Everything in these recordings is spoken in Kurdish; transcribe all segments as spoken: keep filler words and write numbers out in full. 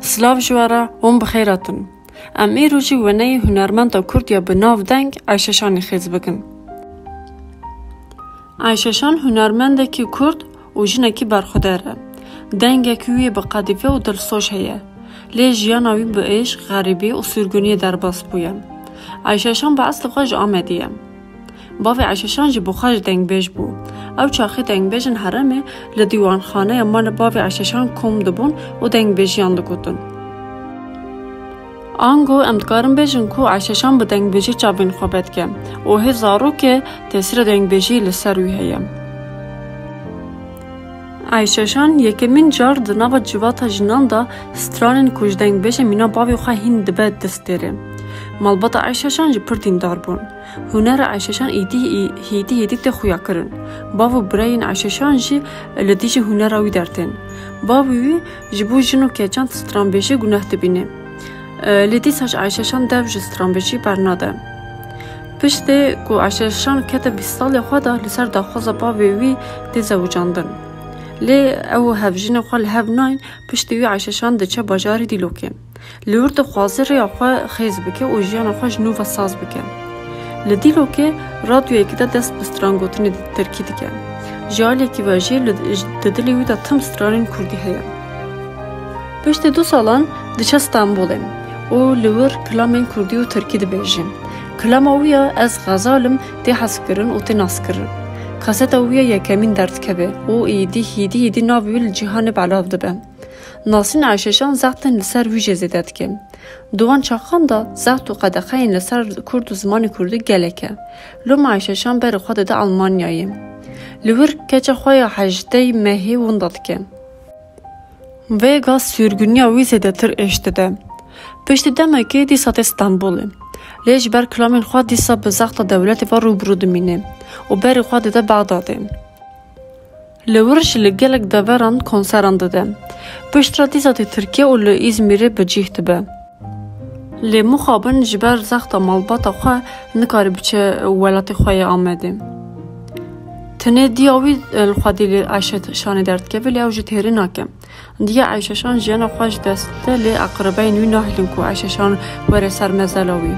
Silav ji we re, hûn bi xêr hatin. Em îro jî weneyê hunermenda Kurd ya bi nav deng Ayşe Şanê xêz bikin. Ayşe Şan hunermendekî Kurd û jinekî berxwedar e. Dengekî wî yê bi qedîfe û dilsoz heye. Lê jiyana wî bi êş, xerîbî û sûrguniyê derbas bûye. Ayşe Şan bi eslê xwe ji Amedê ye. Bavê Ayşe Şan jî bi xwe ji dengbêj bû. Ew çaxê dengbêjên herêmê li dîwanxaneya mala bavê Ayşe Şan kom dibûn û dengbêjiyan digotin. Ango em dikarin bêjin ku Ayşe Şan bi dengbêjî çavên xwe vedike û hê zarokê tesîra dengbêjiyê li ser wî heye. Ayşe Şan yekemîn car di nava civata jinan de stranên ku ji dengbêjê mîna bavê xwe hîn dibe destêrê. Malbata Ayşe Şan jî pir dîndar bûn. Hunera Ayşe Şan êdî, hêdî hêdî tê xuyakirin. Bav û birayên Ayşe Şan jî li dijî hunera wî dertên. Bavê wî ji bo jin û keçan stranbêjî guneh dibîne. Lê dîsa ji Ayşe Şan dev ji stranbêjî bernade. Piştê ku Ayşe Şan kete bîst salê xwe de, li ser daxwaza bavê wî tê zewicandin. Lê ew û hevjinê xwe li hev nayên, piştî wî Ayşe Şan diçe bajarê Dîlokê. Li wir dixwaze rêya xwe xêz bike û jiyana xwe ji nû ve saz bike. Li Dîlokê radyoyekî de dest bi strangotinê tirkî dike. Ji aliyekî ve jî li, di dilê wî de tim stranên kurdî heye. Piştî du salan diçe Stenbolê û li wir kilamên kurdî û tirkî dibêje. Kilama wî ya Ez Xezal im tê hezkirin û tê naskirin. Kaseta wî ya yekemîn derdikeve û êdî hêdî hêdî navê wî li cîhanê belav dibe. Nasîn Ayşe Şan zextên li ser wî jî zêde dike. Di wan çaxan de zext û qedexeyên li ser kurd û zimanê kurdî gelek e. Loma Ayşe Şan berê xwe dide Almanyayê. Li wir keça xwe ya hejdeh mehê winda dike. Vêga sûrguniya wî zêdetir êş dide. Piştî demekê dîsa tê Stenbolê. Lê ji ber kilamên xwe dîsa bi zexta dewletê ve rû bi rû dimîne û berê xwe dide Bexdadê. Li wir jî li gelek deveran konseran dide. Piştre dîsa tê Tirkiye û li Îzmîrê bi cih dibe. Lê mixabin ji ber zexta malbata xwe nikare biçe welatê xwe yê Amedê. Tenê diya wî li xwedî li Ayşe Şanê derdikeve, lê ew jî têrê nake. Diya Ayşe Şan jiyana xwe ji dest dide, lê eqrebeyên wî nahêlin ku Ayşe Şan were ser mezela wî.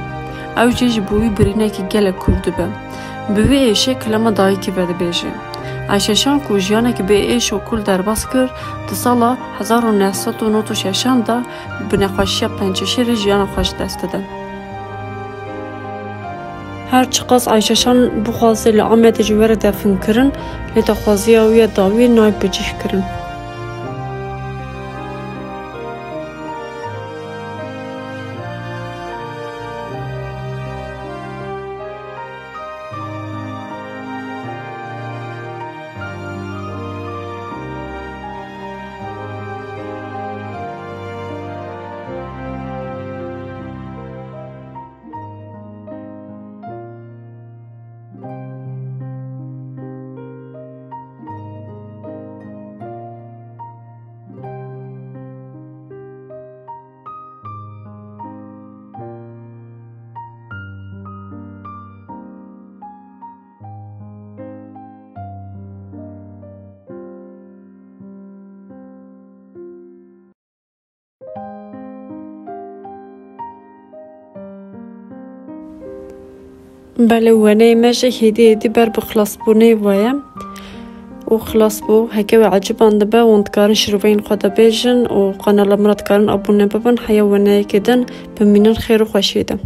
Ew jî ji bo wî birînekî gelek kûr dibe. Bi wî êşê kilama dayikê vedibêje. Ayşe Şan ku jiyanekî bê êş û kul derbas kir, di sala hezar û neh sed û nod û şeşan de bi nexweşiya pençeşêrê jiyana xwe ji dest dide. Her çiqas Ayşe Şan bixwaze li Amedê jî were definkirin, lê daxwaziya wî ya dawî nayê bicihkirin. Belê, weneyê me jî hêdî hêdî ber bi xilasbûnê ve ye. Û xilas bû. Heke we ecibandibe, hûn dikarin şiroveyên xwe de bêjin û kanala min re dikarin abone bibin. Heya weneyekê din bimînin xêr û xweşiyê de.